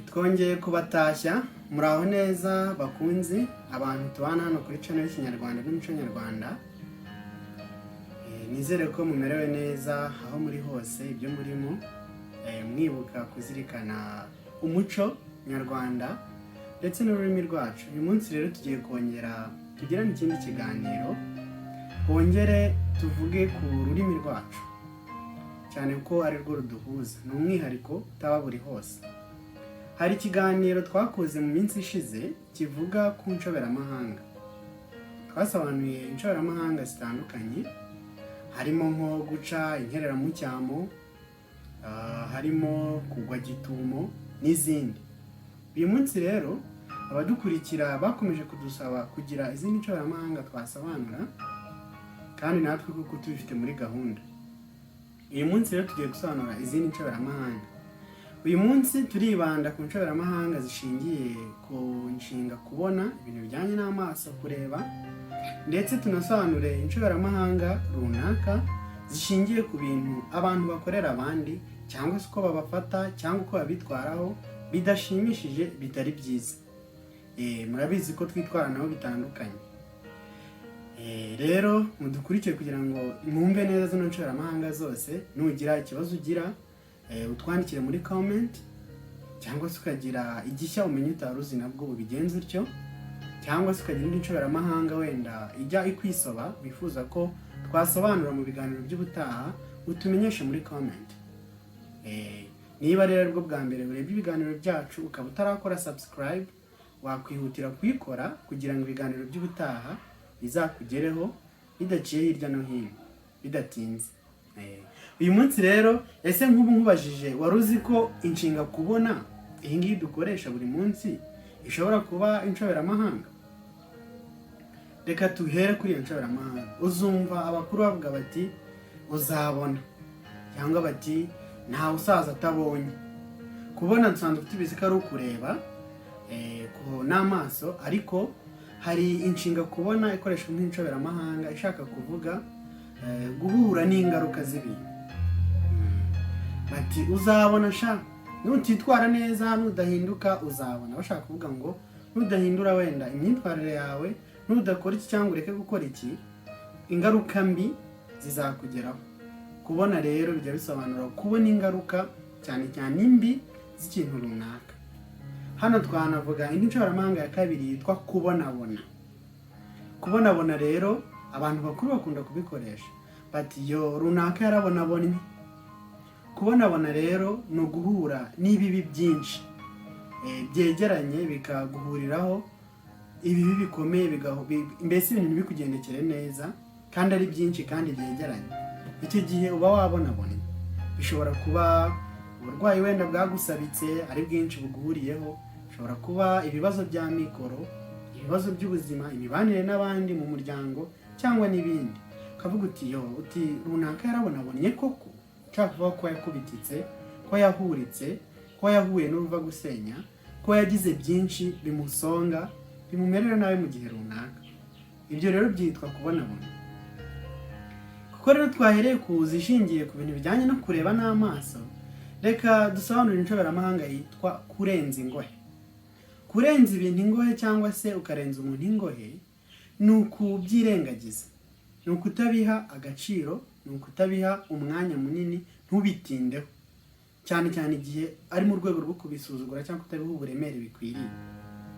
Twongeye kubatashya. Muraho neza bakunzi, abantu tubana hano kuri channel y'Ikinyarwanda n'umuco nyarwanda. Nizere ko mumerewe neza aho muri hose, ibyo murimo, mwibuka kuzirikana umuco nyarwanda ndetse n'ururimi rwacu. Uyu munsi rero tugiye kongera tugirane ikindi kiganiro, twongere tuvuge ku rurimi rwacu, cyane ko ari rwo ruduhuza. Ni umwihariko utaba buri hose. Hari ikiganiro twakoze mu minsi ishize kivuga ku nshoberamahanga. Twasobanuye inshoberamahanga zitandukanye, harimo nko guca inkereramucyamo, harimo kugwa gitumo n'izindi. Uyu munsi rero abadukurikira bakomeje kudusaba kugira izindi nshoberamahanga twasobanura, kandi natwe kuko tubifite muri gahunda. Uyu munsi rero tugiye gusobanura izindi nshoberamahanga. Uyu munsi turibanda ku nshoberamahanga zishingiye ku nshinga kubona, ibintu bijyanye n'amaso, kureba, ndetse tunasobanure inshoberamahanga runaka zishingiye ku bintu abantu bakorera abandi, cyangwa se uko babafata cyangwa uko babitwaraho bidashimishije, bitari byiza. Murabizi ko twitwaranaho bitandukanye. Rero mudukurikire kugira ngo mwumve neza zino nshoberamahanga zose. Nugira ikibazo ugira, utwandikire muri comment, cyangwa se ukagira igishya umenya utari uzi, nabwo ubigenza utyo, cyangwa se ukagira indi nshoberamahanga wenda ijya ikwisoba wifuza ko twasobanura mu biganiro by'ubutaha, utumenyeshe muri comment. Niba rero aribwo bwa mbere urebye ibiganiro byacu ukaba utarakora subscribe, wakwihutira kuyikora kugira ngo ibiganiro by'ubutaha bizakugereho bidaciye hirya no hino, bidatinze. Uyu munsi rero, ese nk'ubu nkubajije, wari uzi ko inshinga kubona, iyi ngiyi dukoresha buri munsi, ishobora kuba inshoberamahanga? Reka tuhere kuri iyo nshoberamahanga. Uzumva abakuru bavuga bati "Uzabona", cyangwa bati "Ntawe usaza atabonye". Kubona dusanzwe tubizi ko ari ukureba n'amaso, ariko hari inshinga kubona ikoreshwa nk'inshoberamahanga ishaka kuvuga guhura n'ingaruka z'ibintu. Bati "Uzabona sha, nutitwara neza, nudahinduka uzabona". Bashaka kuvuga ngo nudahindura wenda imyitwarire yawe, nudakora iki cyangwa ureke gukora iki, ingaruka mbi zizakugeraho. Kubona rero bijya bisobanura kubona ingaruka, cyane cyane imbi, z'ikintu runaka. Hano twanavuga indi nshoberamahanga ya kabiri yitwa kubonabona. Kubonabona rero abantu bakuru bakunda kubikoresha, bati "Yo, runaka yarabonabonye". Kubonabona rero ni uguhura n'ibibi byinshi byegeranye, bikaguhuriraho ibibi bikomeye, mbese ibintu ntibikugendekere neza, kandi ari byinshi kandi byegeranye. Icyo gihe uba wabonabonye. Bishobora kuba uburwayi wenda bwagusabitse ari bwinshi buguhuriyeho, bishobora kuba ibibazo bya mikoro, ibibazo by'ubuzima, imibanire n'abandi mu muryango, cyangwa n'ibindi. Ukavuga uti "Yo", uti "Runaka yarabonabonye koko", ushaka kuvuga ko yakubititse, ko yahuritse, ko yahuye n'uruva gusenya, ko yagize byinshi bimusonga, bimumerera nabi mu gihe runaka. Ibyo rero byitwa kubonabona. Kuko rero twahereye ku zishingiye ku bintu bijyanye no kureba n'amaso, reka dusobanure inshoberamahanga yitwa kurenza ingohe. Kurenza ibintu ingohe, cyangwa se ukarenza umuntu ingohe, ni ukubyirengagiza, ni ukutabiha agaciro, ni ukutabiha umwanya munini, ntubitindeho cyane cyane igihe ari mu rwego rwo kubisuzugura cyangwa kutabiha uburemere bikwiriye.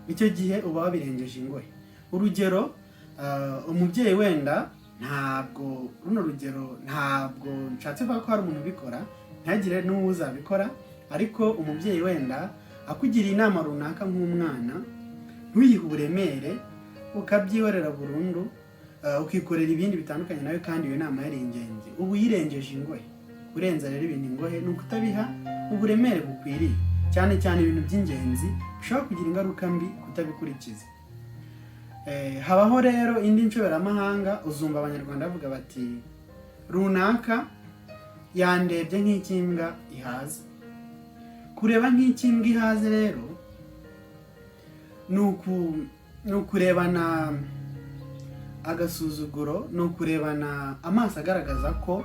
Icyo gihe uba wabirengeje ingohe. Urugero, umubyeyi wenda, ntabwo runo rugero, ntabwo nshatse kuvuga ko hari umuntu ubikora, ntihagire n'uwuzabikora, ariko umubyeyi wenda akugiriye inama runaka nk'umwana, ntuyihe uburemere, ukabyihorera burundu, ukikorera ibindi bitandukanye nawe, kandi iyo nama yari ingenzi, uba uyirengeje ingohe. Kurenza rero ibintu ingohe ni ukutabiha uburemere bukwiriye, cyane cyane ibintu by'ingenzi bishobora kugira ingaruka mbi kutabikurikiza. Habaho rero indi nshoberamahanga. Uzumva Abanyarwanda bavuga bati "Runaka yandebye nk'icy'imbwa ihaze". Kureba nk'icy'imbwa ihaze rero ni ukurebana agasuzuguro, ni ukurebana amaso agaragaza ko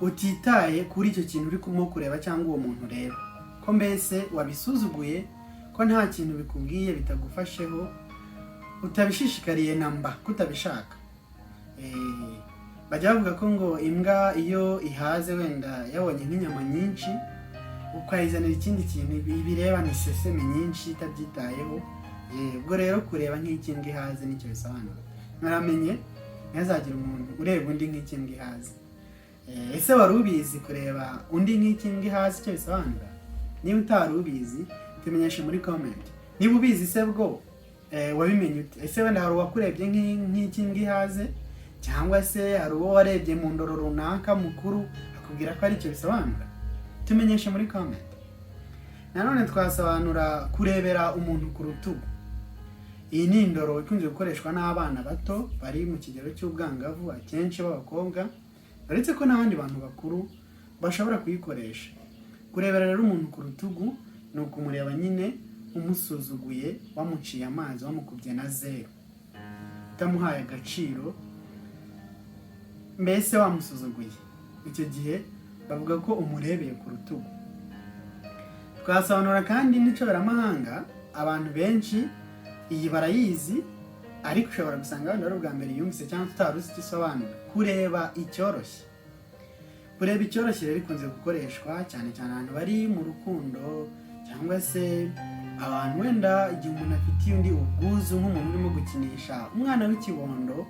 utitaye kuri icyo kintu uri kurimo kureba cyangwa uwo muntu ureba, ko Ko mbese wabisuzuguye, ko nta kintu bikubwiye, bitagufasheho, utabishishikariye na mba, kutabishaka. Bajya bavuga ko ngo imbwa iyo ihaze, wenda yabonye nk'inyama nyinshi, ukayizanira ikindi kintu, ibireba ni iseseme nyinshi itabyitayeho. Ubwo rero kureba nk'ikimbwa ihaze nicyo bisobanura. Muramenye ntihazagire umuntu ureba undi nk'ikimbwa ihaze. Ese wari ubizi kureba undi nk'ikimbwa ihaze icyo bisobanura? Niba utari ubizi, tumenyeshe muri comment. Niba ubizi se bwo, wabimenye ute? Ese wenda hari uwakurebye nk'ikimbwa ihaze, cyangwa se hari uwo warebye mu ndoro runaka mukuru akubwira ko aricyo bisobanura? Tumenyeshe muri comment. Nanone twasobanura kurebera umuntu ku rutugu. Iyi ni indoro ikunze gukoreshwa n'abana bato bari mu kigero cy'ubwangavu, akenshi b'abakobwa, uretse ko n'abandi bantu bakuru bashobora kuyikoresha. Kurebera rero umuntu ku rutugu ni ukumureba nyine umusuzuguye, wamuciye amazi, wamukubye na zeru, utamuhaye agaciro, mbese wamusuzuguye. Icyo gihe bavuga ko umurebeye ku rutugu. Twasobanura kandi n'inshoberamahanga. Abantu benshi iyi barayizi, ariko ushobora gusanga wenda ari ubwa mbere yumvise cyangwa utari uzi icyo isobanura: kureba icyoroshye. Kureba icyoroshye rero ikunze gukoreshwa cyane cyane abantu bari mu rukundo, cyangwa se abantu wenda igihe umuntu afitiye undi ubwuzu, nk'umuntu urimo gukinisha umwana w'ikibondo,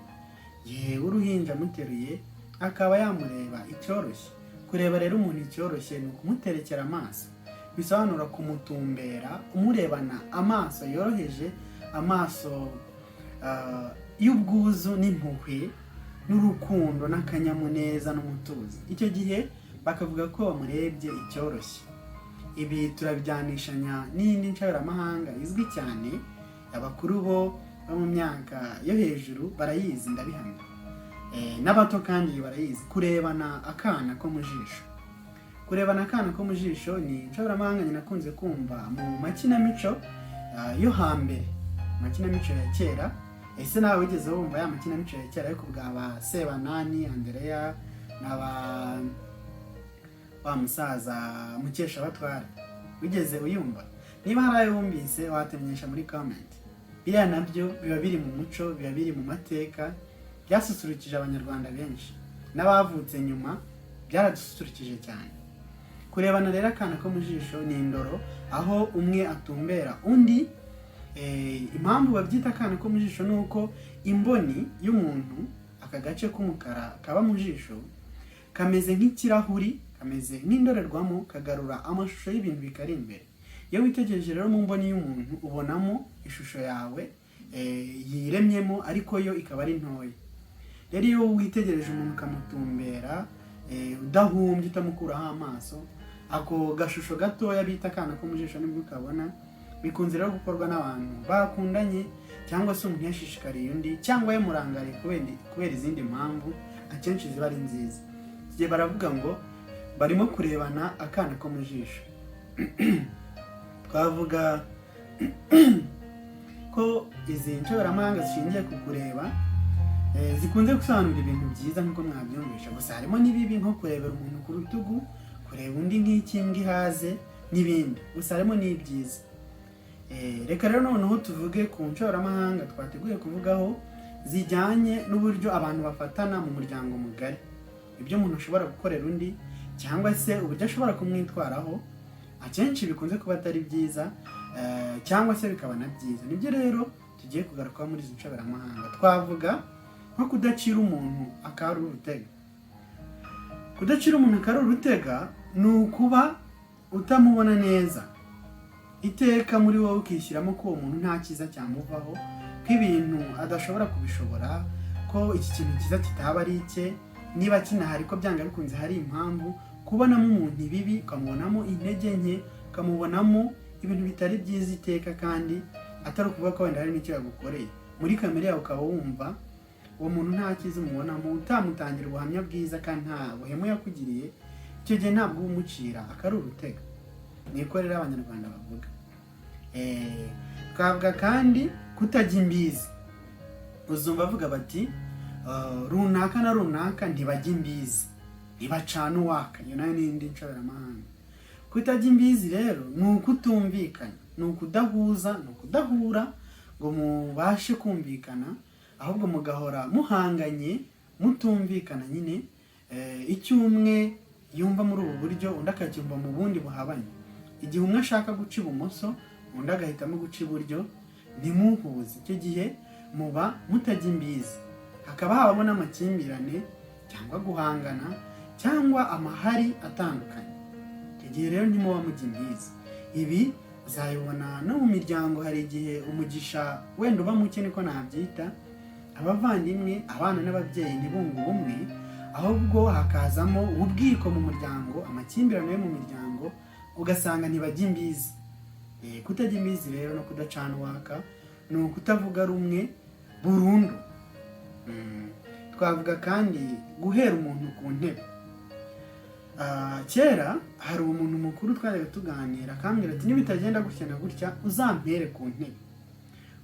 yewe uruhinja amuteruye, akaba yamureba icyoroshye. Kureba rero umuntu icyoroshye ni ukumuterekera amaso, bisobanura kumutumbera, umurebana amaso yoroheje, amaso y'ubwuzu n'impuhwe n'urukundo n'akanyamuneza n'umutuzo. Icyo gihe bakavuga ko bamurebye icyoroshye. Ibi turabijyanishanya n'iyindi nshoberamahanga izwi cyane, abakuru bo mu myaka yo hejuru barayizi, ndabihamya. N'abato kandi barayizi: kurebana akana ko mu jisho. Kurebana akana ko mu jisho ni inshoberamahanga nyine akunze kumva mu makinamico yo hambere, makinamico ya kera. Ese nawe wigeze wumva ya makinamico ya kera, ariko bwa ba Sebanani Andereya na ba wa musaza Mukeshabatware? Wigeze uyumva? Niba hari ayo wumvise, watumenyesha muri comment. Biriya nabyo biba biri mu muco, biba biri mu mateka, byasusurukije Abanyarwanda benshi n'abavutse nyuma, byaradususurukije cyane. Kurebana rero akana ko mu jisho ni indoro aho umwe atumbera undi. Impamvu babyita akana ko mu jisho ni uko imboni y'umuntu, aka gace k'umukara kaba mu jisho, kameze nk'ikirahuri, kameze nk'indorerwamo, kagarura amashusho y'ibintu bikari imbere. Iyo witegereje rero mu mboni y'umuntu, ubonamo ishusho yawe yiremyemo, ariko yo ikaba ari ntoya. Rero iyo witegereje umuntu ukamutumbera, udahumbye, utamukuraho amaso, ako gashusho gatoya bita akana ko mu jisho nibwo ukabona. Bikunze rero gukorwa n'abantu bakundanye, cyangwa se umuntu yashishikariye undi, cyangwa yamurangariye kubera izindi mpamvu, akenshi ziba ari nziza. Igihe baravuga ngo barimo kurebana akana ko mu jisho. Twavuga ko izi nshoberamahanga zishingiye ku kureba zikunze gusobanura ibintu byiza nk'uko mwabyumvisha, gusa harimo n'ibibi nko kurebera umuntu ku rutugu, kureba undi nk'ikimbwa ihaze n'ibindi. Gusa harimo n'ibyiza. Reka rero noneho tuvuge ku nshoberamahanga twateguye kuvugaho zijyanye n'uburyo abantu bafatana mu muryango mugari, ibyo umuntu ashobora gukorera undi cyangwa se uburyo ashobora kumwitwaraho, akenshi bikunze kuba atari byiza, cyangwa se bikaba na byiza. Nibyo rero tugiye kugarukaho muri izi nshoberamahanga. Twavuga nko kudacira umuntu akari urutega. Kudacira umuntu akari urutega ni ukuba utamubona neza iteka, muri wowe ukishyiramo ko uwo muntu nta cyiza cyamuvaho, ko ibintu adashobora kubishobora, ko iki kintu cyiza kitaba ari icye, niba kinahari ko byanga bikunze hari impamvu. Kubonamo umuntu ibibi, ukamubonamo intege nke, ukamubonamo ibintu bitari byiza iteka, kandi atari ukuvuga ko wenda hari n'icyo yagukoreye, muri kamere yawe ukaba wumva uwo muntu nta cyiza umubonamo, utamutangira ubuhamya bwiza kandi nta buhemu yakugiriye. Icyo gihe ntabwo uba umucira akari urutega, niko rero Abanyarwanda bavuga. Twavuga kandi kutajya imbizi. Uzumva bavuga bati: "Runaka na runaka ntibajya imbizi, ntibacana uwaka." Iyo nayo ni indi nshoberamahanga. Kutajya imbizi rero ni ukutumvikana, ni ukudahuza, ni ukudahura ngo mubashe kumvikana, ahubwo mugahora muhanganye, mutumvikana nyine. Icyo umwe yumva muri ubu buryo, undi akacyumva mu bundi buhabanye. Igihe umwe ashaka guca ibumoso, undi agahitamo guca iburyo, ntimuhuze. Icyo gihe muba mutajya imbizi, hakaba habamo n'amakimbirane cyangwa guhangana cyangwa amahari atandukanye. Icyo gihe rero ntimuba mujya imbizi. Ibi uzabibona no mu miryango. Hari igihe umugisha wenda uba muke, niko nabyita, abavandimwe, abana n'ababyeyi ntibunge ubumwe, ahubwo hakazamo ubwiko mu muryango, amakimbirane yo mu miryango, ugasanga ntibajya imbizi. Kutajya imbizi rero no kudacana uwaka ni ukutavuga rumwe burundu. Twavuga kandi guhera umuntu ku ntebe. Kera hari umuntu mukuru twajyaga tuganira, akambwira ati: "Nibitagenda gutya na gutya, uzampere ku ntebe."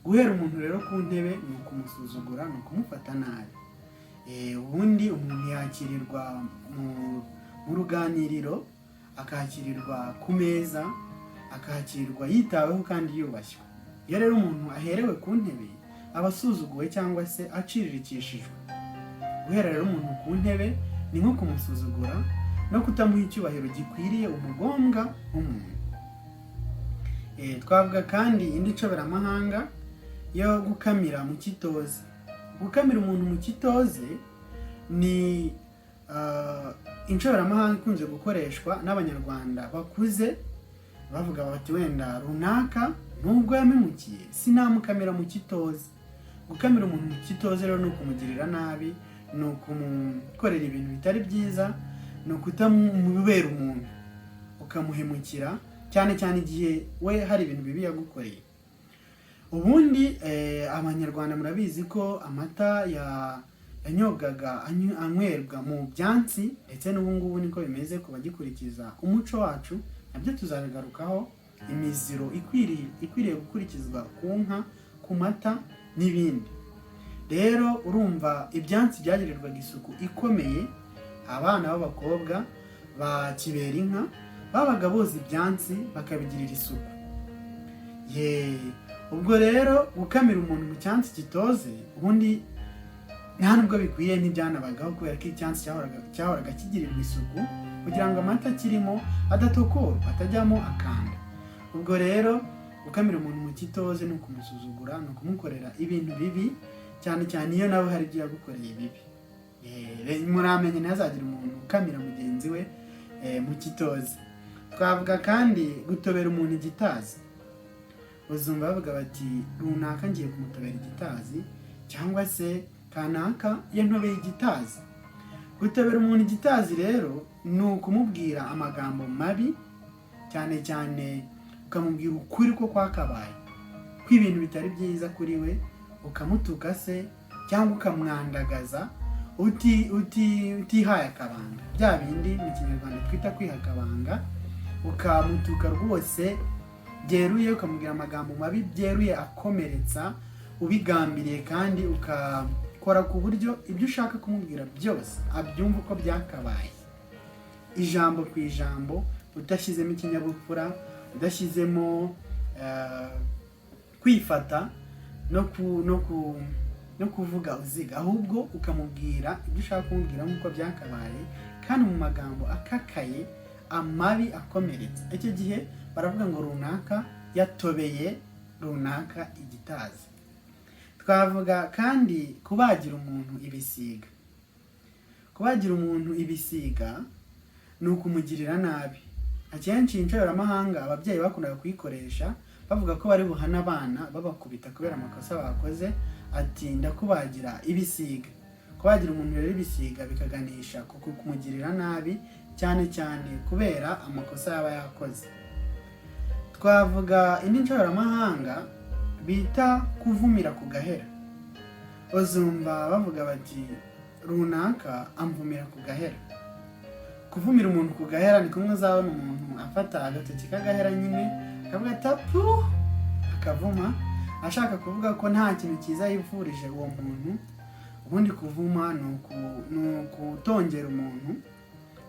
Guhera umuntu rero ku ntebe ni ukumusuzugura, ni ukumufata nabi. Ubundi umuntu yakirirwa mu ruganiriro, akakirirwa ku meza, akakirwa yitaweho kandi yubashywe. Iyo rero umuntu aherewe ku ntebe, aba asuzuguwe cyangwa se aciririkishijwe. Guhera rero umuntu ku ntebe ni nko kumusuzugura no kutamuha icyubahiro gikwiriye umugombwa w'umuntu. Twavuga kandi indi nshoberamahanga yo gukamira mu kitoze. Gukamira umuntu mu kitoze ni inshoberamahanga ikunze gukoreshwa n'Abanyarwanda bakuze, bavuga bati: "Wenda runaka nubwo yamemukiye, sinamukamira mu kitoze." Gukamira umuntu mu kitoze rero ni ukumugirira nabi, ni ukumukorera ibintu bitari byiza, ni ukutamubera umuntu, ukamuhemukira, cyane cyane igihe we hari ibintu bibi yagukoreye. Ubundi Abanyarwanda murabizi ko amata yanyobwaga anywerwa mu byansi, ndetse n'ubu ngubu niko bimeze ku bagikurikiza umuco wacu. Nabyo tuzabigarukaho, imiziro ikwiriye gukurikizwa ku nka, ku mata n'ibindi. Rero urumva ibyansi byagirirwaga isuku ikomeye. Abana b'abakobwa ba kibera inka babaga boza ibyansi, bakabigirira isuku. Ye, ubwo rero gukamira umuntu mu cyansi kitoze ubundi nta nubwo bikwiye, ntibyanabagaho, kubera ko icyansi cyahoraga kigirirwa isuku kugira ngo amata akirimo adatokorwa, atajyamo akanda. Ubwo rero gukamira umuntu mu kitoze ni ukumusuzugura, ni ukumukorera ibintu bibi, cyane cyane iyo nawe hari ibyo yagukoreye bibi. Muramenye ntihazagire umuntu ukamira mugenzi we mu kitoze. Twavuga kandi gutobera umuntu igitazi. Uzumva bavuga bati: "Runaka ngiye kumutobera igitazi", cyangwa se "Kanaka yantobeye igitazi". Gutobera umuntu igitazi rero ni ukumubwira amagambo mabi, cyane cyane ukamubwira ukuri ko kwakabaye, ko ibintu bitari byiza kuri we, ukamutuka se cyangwa ukamwandagaza utihaye akabanga, bya bindi mu Kinyarwanda twita kwiha akabanga. Ukamutuka rwose byeruye, ukamubwira amagambo mabi byeruye akomeretsa, ubigambiriye, kandi ukakora ku buryo ibyo ushaka kumubwira byose abyumva uko byakabaye, ijambo ku ijambo, udashyizemo ikinyabupfura, udashyizemo kwifata no kuvuga uziga, ahubwo ukamubwira ibyo ushaka kumubwira nk'uko byakabaye, kandi mu magambo akakaye, amabi akomeretsa. Icyo gihe baravuga ngo runaka yatobeye runaka igitazi. Twavuga kandi kubagira umuntu ibisiga. Kubagira umuntu ibisiga ni ukumugirira nabi. Akenshi iyi nshoberamahanga ababyeyi bakundaga kuyikoresha bavuga ko bari buhane abana, babakubita kubera amakosa bakoze, ati: "Ndakubagira ibisiga." Kubagira umuntu rero ibisiga bikaganisha ku kumugirira nabi, cyane cyane kubera amakosa yaba yakoze. Twavuga indi nshoberamahanga bita kuvumira ku gahera. Uzumva bavuga bati: "Runaka amvumira ku gahera." Kuvumira umuntu ku gahera ni kumwe uzabona umuntu afata agatoki k'agahera nyine, akavuga ati "Apu", akavuma, ashaka kuvuga ko nta kintu cyiza yifurije uwo muntu. Ubundi kuvuma ni ukutongera umuntu.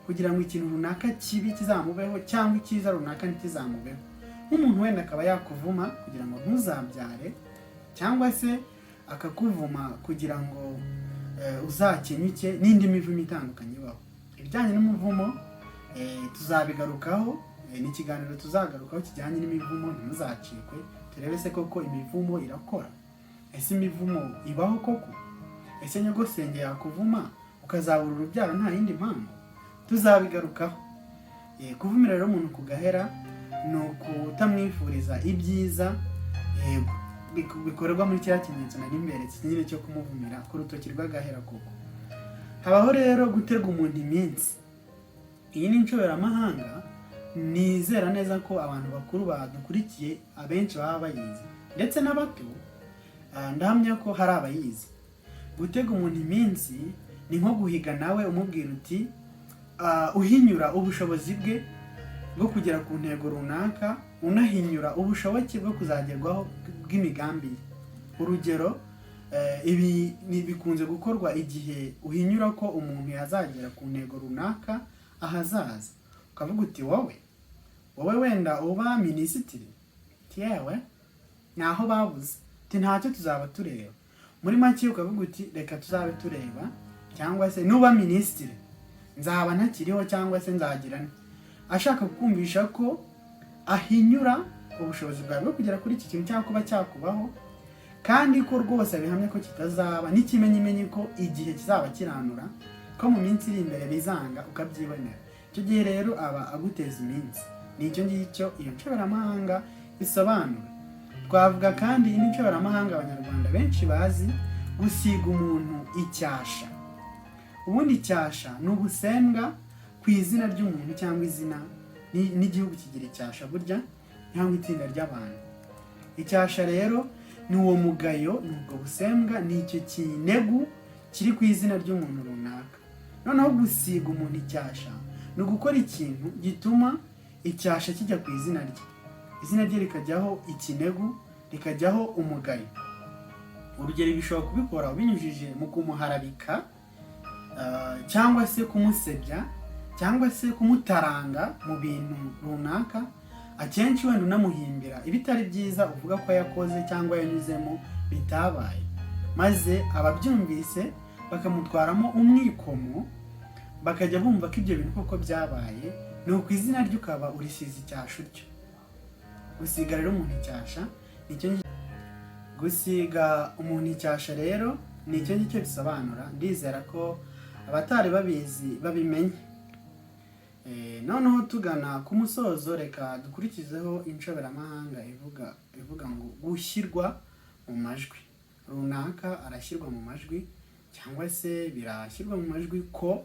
kugira ngo ikintu runaka kibi kizamubeho cyangwa icyiza runaka ntikizamubeho. Nk'umuntu wenda akaba yakuvuma kugira ngo ntuzabyare, cyangwa se akakuvuma kugira ngo uzakenyuke, n'indi mivumo itandukanye ibaho. Ibijyanye n'umuvumo tuzabigarukaho, ni ikiganiro tuzagarukaho kijyanye n'imivumo, ntimuzacikwe. Turebe se koko imivumo irakora? Ese imivumo ibaho koko? Ese nyogosenge yakuvuma ukazabura urubyaro nta yindi mpamvu? Tuzabigarukaho. Kuvumira rero umuntu ku gahera ni ukutamwifuriza ibyiza, yego, bikorwa muri kiriya kimenyetso nari mberetse nyine cyo kumuvumira ku rutoki rw'agahera koko. Habaho rero gutega umuntu iminsi. Iyi ni inshoberamahanga nizera neza ko abantu bakuru badukurikiye abenshi baba bayizi, ndetse n'abato ndahamya ko hari abayizi. Gutega umuntu iminsi ni nko guhiga nawe umubwira uti uhinyura ubushobozi bwe bwo kugera ku ntego runaka, unahinyura ubushoboke bwo kuzagerwaho bw'imigambi ye. Urugero, ibi bikunze gukorwa igihe uhinyura ko umuntu yazagera ku ntego runaka ahazaza, ukavuga uti wowe wenda uba minisitiri, uti yewe ntaho babuze, uti ntacyo tuzaba tureba. Muri make ukavuga uti reka tuzabe tureba, cyangwa se nuba minisitiri nzaba ntakiriho, cyangwa se nzagira nte. Ashaka kukumvisha ko ahinyura ubushobozi bwawe bwo kugera kuri iki kintu cyangwa kuba cyakubaho, kandi ko rwose abihamya ko kitazaba, n'ikimenyimenyi ko igihe kizaba kiranura, ko mu minsi iri imbere bizanga ukabyibonera. Icyo gihe rero aba aguteza iminsi. Ni icyo ngicyo iyo nshoberamahanga isobanura. Twavuga kandi indi nshoberamahanga Abanyarwanda benshi bazi: gusiga umuntu icyasha. Ubundi icyasha ni ubusembwa ku izina ry'umuntu cyangwa izina n'igihugu kigira icyasha burya, cyangwa itsinda ry'abantu. Icyasha rero ni uwo mugayo, ni ubwo busembwa, ni icyo kinegu kiri ku izina ry'umuntu runaka. Noneho gusiga umuntu icyasha ni ugukora ikintu gituma icyasha kijya ku izina rye, izina rye rikajyaho ikinegu, rikajyaho umugayo. Urugero, bishobora kubikora ubinyujije mu kumuharabika, cyangwa se kumusebya, cyangwa se kumutaranga mu bintu runaka, akenshi wenda unamuhimbira ibitari byiza uvuga ko yakoze cyangwa yanyuzemo bitabaye, maze ababyumvise bakamutwaramo umwikomo, bakajya bumva ko ibyo bintu koko byabaye, ni uku izina rye ukaba urisize icyasha utyo. Gusiga rero umuntu icyasha nicyo gusiga umuntu icyasha rero ni icyo ngicyo bisobanura. Ndizera ko abatari babizi babimenye. Noneho tugana ku musozo, reka dukurikizeho inshoberamahanga ivuga ngo gushyirwa mu majwi. Runaka arashyirwa mu majwi, cyangwa se birashyirwa mu majwi ko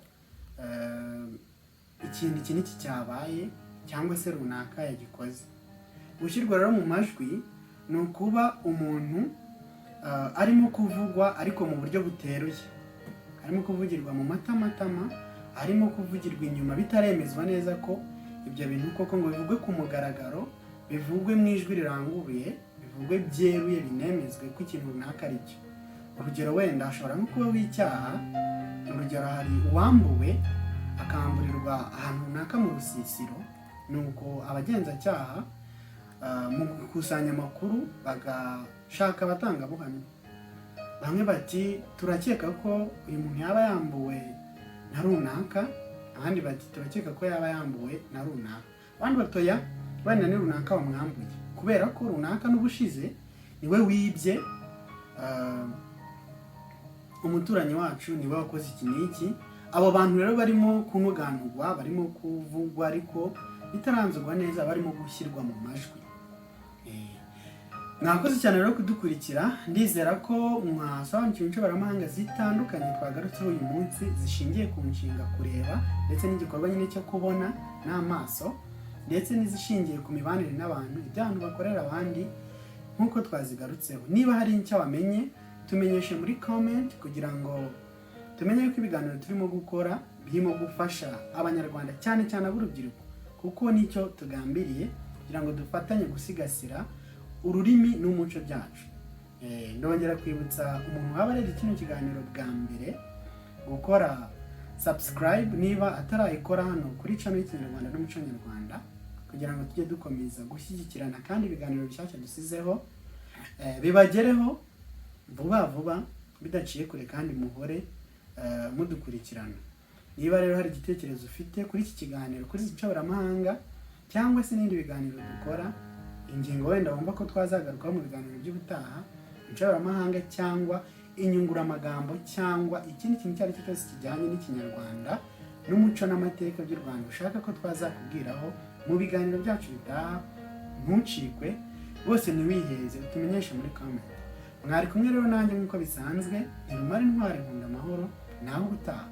ikintu iki n'iki cyabaye, cyangwa se runaka yagikoze. Gushyirwa rero mu majwi ni ukuba umuntu arimo kuvugwa ariko mu buryo buteruye, arimo kuvugirwa mu matamatama, arimo kuvugirwa inyuma bitaremezwa neza ko ibyo bintu koko ngo bivugwe ku mugaragaro, bivugwe mu ijwi riranguruye, bivugwe byeruye, binemezwe ko ikintu runaka ari cyo. Urugero, wenda hashobora nko kubaho icyaha. Urugero, hari uwambuwe, akamburirwa ahantu runaka mu rusisiro, nuko abagenzacyaha mu gukusanya amakuru bagashaka abatangabuhamya. Bamwe bati turakeka ko uyu muntu yaba yambuwe na runaka, abandi bati turakeka ko yaba yambuwe na runaka, abandi batoya wenda ni runaka wamwambuye, kubera ko runaka n'ubushize niwe wibye umuturanyi wacu, niwe wakoze iki n'iki. Abo bantu rero barimo kunuganurwa, barimo kuvugwa ariko bitaranzurwa neza, barimo gushyirwa mu majwi. Mwakoze cyane rero kudukurikira. Ndizera ko mwasobanukiwe inshoberamahanga zitandukanye twagarutseho uyu munsi, zishingiye ku nshinga kureba ndetse n'igikorwa nyine cyo kubona n'amaso, ndetse n'izishingiye ku mibanire n'abantu, ibyo abantu bakorera abandi, nk'uko twazigarutseho. Niba hari icyo wamenye, tumenyeshe muri comment kugira ngo tumenye ko ibiganiro turimo gukora birimo gufasha Abanyarwanda, cyane cyane ab'urubyiruko, kuko nicyo tugambiriye, kugira ngo dufatanye gusigasira ururimi n'umuco byacu. Ndongera kwibutsa umuntu waba arebye kino kiganiro bwa mbere gukora Subscribe niba atarayikora hano kuri channel y'Ikinyarwanda n'Umuco Nyarwanda, kugira ngo tujye dukomeza gushyigikirana kandi ibiganiro bishyashya dusizeho bibagereho vuba vuba bidaciye kure, kandi muhore mudukurikirana. Niba rero hari igitekerezo ufite kuri iki kiganiro, kuri izi nshoberamahanga cyangwa se n'ibindi biganiro dukora, ingingo wenda wumva ko twazagarukaho mu biganiro by'ubutaha, inshoberamahanga cyangwa inyunguramagambo cyangwa ikindi kintu icyo ari cyo cyose kijyanye n'Ikinyarwanda n'umuco n'amateka by'u Rwanda ushaka ko twazakubwiraho mu biganiro byacu bitaha, ntucikwe rwose, ntiwiheze, utumenyeshe muri comment. Mwari kumwe rero nanjye nk'uko bisanzwe, Ntirumara Intwari, nkunda amahoro. Nawe ubutaha.